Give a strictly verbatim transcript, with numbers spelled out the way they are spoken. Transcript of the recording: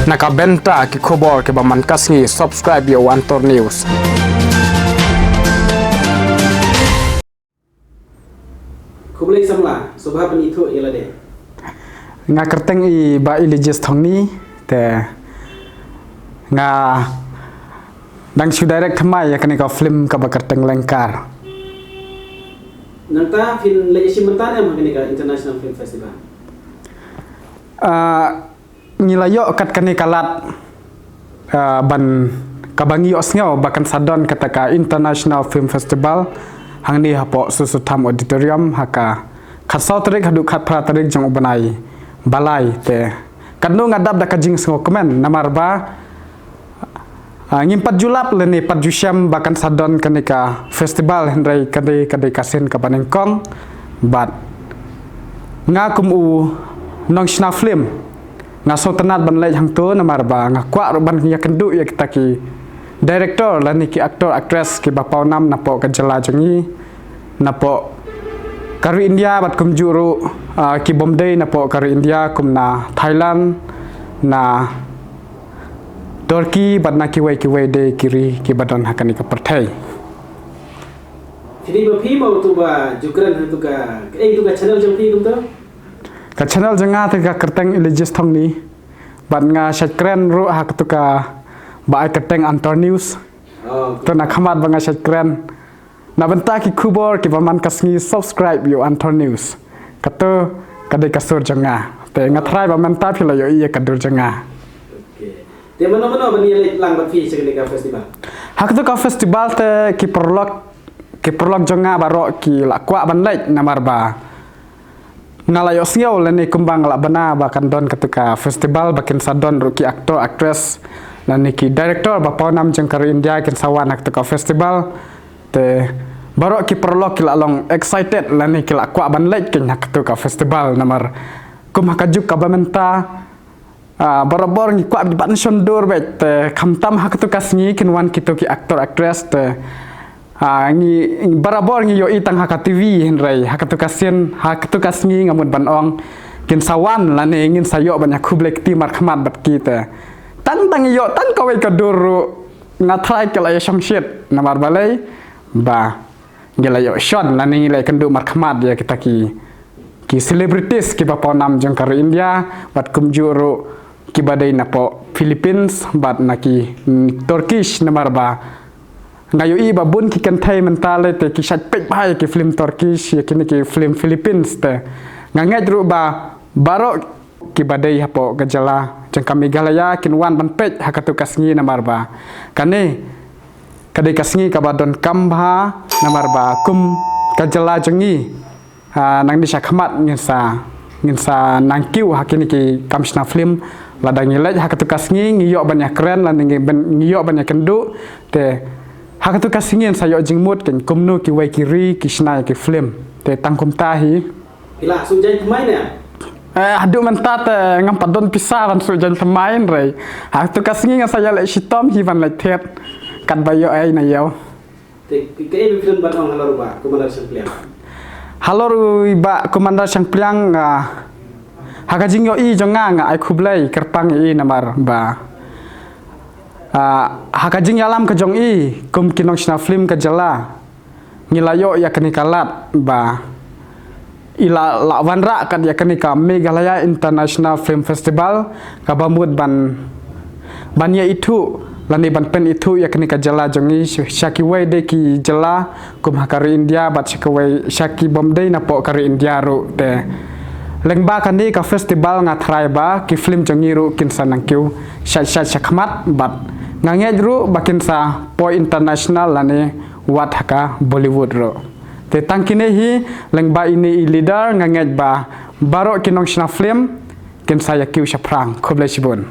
Na ka bynta ki khubor kiba man ka sngi, subscribe ïa u Antor News. Khublei samla, sngewbha pynithuh ïa lade. Nga kyrteng i Bah Elijah Thongni, te nga dang shu direct thymmai ïa kane ka film kaba kyrteng Lengkar. Nangta phin leit shim bynta ne em ha kane ka International Film Festival? Ah, ngi la ïoh kat kane ka lad, ah, ban, kaba ngi ïohsngew ba kan sa don kata ka International Film Festival hangne hapoh Soso Tham Auditorium ha ka khatsaw tarik haduh khatphra tarik jong u bnai ba lai. Te katno nga dap da ka jingsngewkmen, namar ba, ah, ngim pat ju lap lane pat ju shem ba kan sa don kane ka festival, hynrei ka dei, ka dei ka sien kaba nyngkong. Bad nga kum u nongshna film, nga sngewtynnat ban leit hangto, namar ba nga kwah ruh ban ïakynduh ïa kita ki director lane ki actor actress kiba pawnam napoh ka jylla jong ngi, napoh ka ri India bad kumjuh ruh, ah, ki bym dei napoh ka ri India, kum na Thailand, na Turkey bad na kiwei kiwei de ki ri kiba don ha kane ka pyrthei. Phi dei ba phi mo uto ba ju kren ha uto ka, kaei uto ka channel jong phi kumto? Ka channel jong nga te ka kyrteng Elijah Thongni. Bad nga shait kren ruh ha kato kaba ai kyrteng Antor News. Oh. To na khmat ba nga shait kren. Na bynta ki khubor kiba man ka sngi, subscribe ïa u Antor News. Kato ka dei ka sur jong nga. Te nga tharai ba mynta phi la ïohi ïa ka dur jong nga. Okay. Te mano mano ban ïaleit lang bad phi sha kane ka festival? Ha kato ka festival te ki paralok, ki paralok jong nga baroh ki la kwah ban leit, namar ba nga la ïohsngew lane kumba nga la bna ba kan don kato ka festival ba kin sa don ruh ki actor actress lane ki director ba pawnam jong ka ri India kin sa wan ha kato ka festival. Te baroh ki paralok ki la long excited lane ki la kwah ban leit kein ha kato ka festival, namar kum ha ka juk kaba mynta, ah, barabor ngi kwah bad ngi shon dur bad, te khamtam ha kato ka sngi kin wan kito ki actor actress, te, ah, ngi, barabor ngi ïohi tang ha ka T V, hynrei ha kato ka sien, ha kato ka sngi nga mut ban ong kin sa wan lane ngin sa ïoh ban ïakhublei kti markhmat bad ki, te tang tang ïoh tang kawei ka dur ruh nga tharai ki la ïashong shit, namar balei ba ngi la ïoh shon lane ngi la ïakynduh markhmat ïa kita ki, ki celebrities kiba pawnam jong ka ri India bad kumjuh ruh kiba dei napoh Philippines bad na ki, mm, Turkish, namar ba nga ïohi ba bun ki kynthei mynta lei te ki shait peit bha ïa ki film Turkish, ïa kine ki film Philippines, te nga ngeit ruh ba baroh kiba dei hapoh ka jylla jong ka Meghalaya kin wan ban peit ha kato ka sngi, namar ba kane ka dei ka sngi kaba donkam bha, namar ba kum ka jylla jong ngi, ah, nangne sha khmat ngin sa, ngin sa nang kiew ha kine ki kam shna film. Lada ngi leit ha kato ka sngi ngi ïoh ban ïakren lane ngi ban, ngi ïoh ban ïakynduh, te ha kato ka sngi ngin sa ïoh jingmut kein kumno kiwei ki ri ki shna ïa ki film. Te tang kumta hi. Phi la shu jaiñ thymmai ne? Eh, haduh mynta te ngam pat don pisa ban shu jaiñ thymmai, hynrei ha kato ka sngi nga sa ïaleh shitom hi ban leit thied katba ïoh ei na ïew. Te kaei ba phi don ban ong halor u Bah Commander Shangpliang? Halor u Bah Commander Shangpliang, ah, ha ka jingïohi jong nga, nga ai khublei kyrpang ïa i, namar ba, ah, ha ka jingïalam ka jong i kum ki nongshna film ka jylla, ngi la ïoh ïa kane ka lad ba i la, la wanrah kat ïa kane ka Meghalaya International Film Festival, kaba mut ban, ban ïaithuh lane ban pynithuh ïa kane ka jylla jong ngi sha, sha kiwei de ki jylla kum ha ka ri India bad sha kiwei, sha ki bym dei napoh ka ri India ruh. Te lyngba kane ka festival nga tharai ba ki film jong ngi ruh kin sa nang kiew shait shait sha khmat bad nga ngeit ruh ba kin sa poi international lane wat ha ka Bollywood ruh. Te tang kine hi, lyngba ine i leader nga ngeit ba baroh ki nongshna film kin sa ïa kiew shaphrang. Khublei shibun.